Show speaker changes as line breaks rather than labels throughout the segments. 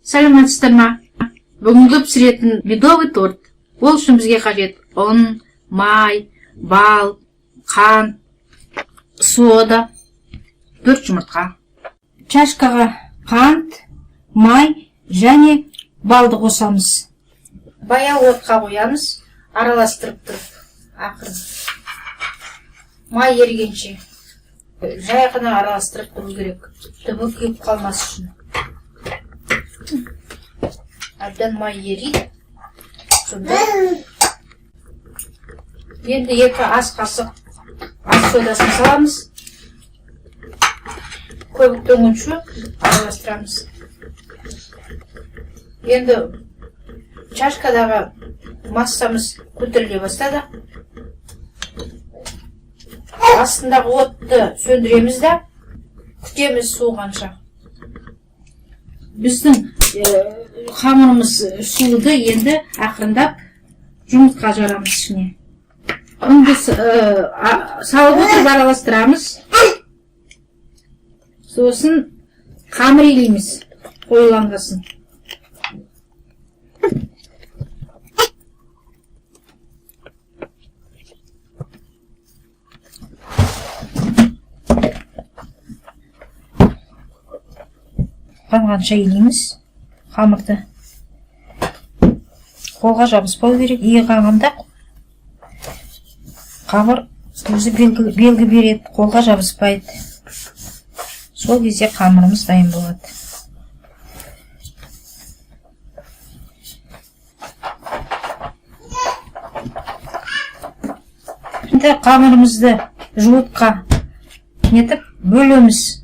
Сәлеметсіздер ма? Бүгінгі пісіретін медовый торт. Ол үшін бізге қажет ұн, май, бал, қант, сода, 4 жұмыртқа. Чашкаға қант, май және балды қосамыз. Баяу отқа қоямыз, араластырып тұрып, ақырын. Май ерігенше жай ғана араластырып тұру керек, түбі күйіп қалмас үшін. Әбден май ериді. Сонда енді 2 ас қасық ас содасын саламыз. Көбіктенгенше араластырамыз. Енді чашкадағы массамыз көтеріле бастады. Астындағы отты сөндіреміз да күтеміз суығанша. Біздің қамырымыз суыды, енді ақырындап жұмыртқа жарамыз ішіне. Ұнды салып отырып араластырамыз. Сосын қамыр илейміз қоюланғасын. Қанғанша илейміз қамырды. Қолға жабыспау керек. Иі қанғанда қамыр өзі белгі береді, қолға жабыспайды. Сол кезде қамырымыз дайын болады. Енді қамырымызды жуытқа нетіп бөлеміз.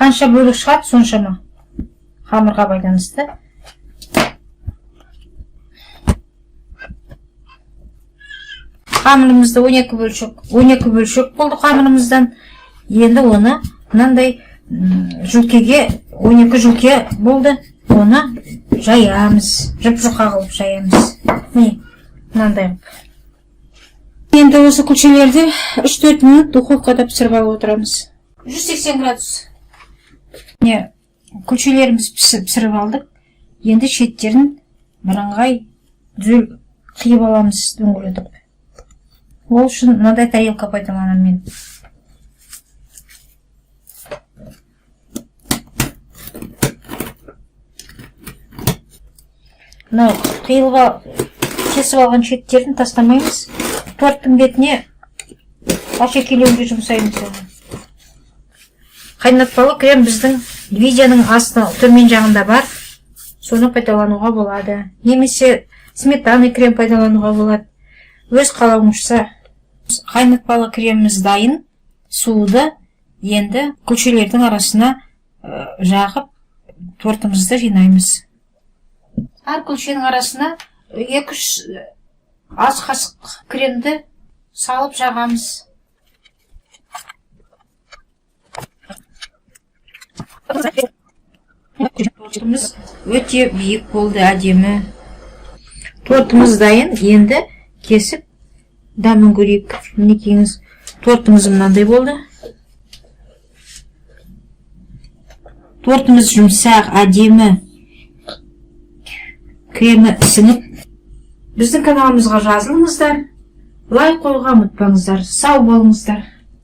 Қанша бөлік шығады, соншама қамырға байланысты. Қамырымызды 12 бөлшек, 12 бөлшек болды қамырымыздан. Енді оны мынандай жүлкеге, 12 жүлке болды. Оны жаямыз, жұп-жұқа қылып жаямыз. Міне, мынандай қылып. Енді осы күлшелерді 3-4 минут духовкада пісіріп алып отырамыз. 180 градус. Міне, күлшелеріміз пісіріп алдық. Енді шеттерін бірыңғай түзел қиып аламыз дөңгелетіп. Ол үшін мынандай тарелка пайдаланамын мен. Мынау қиылып кесіп алған шеттерін тастамаймыз. Торттың бетіне әшекейлеуге жұмсаймыз оны. Қайнатпалы крем біздің видеоның асты төмен жағында бар. Соны пайдалануға болады. Немесе сметана крем пайдалануға болады. Өз қалауыңызша. Қайнатпалы креміміз дайын. Суды енді күлшелердің арасына жағып тортымызды жинаймыз. Әр күлшенің арасына 2-3 ас қасық кремді салып жағамыз. Тортымыз өте биік болды, әдемі. Тортымыз дайын, енді кесіп дәмін көрейік. Мінекейіңіз, тортымыз мынандай болды. Тортымыз жұмсақ, әдемі. Кремі сіңіп. Біздің каналымызға жазылыңыздар, лайк қоюға ұмытпаңыздар. Сау болыңыздар.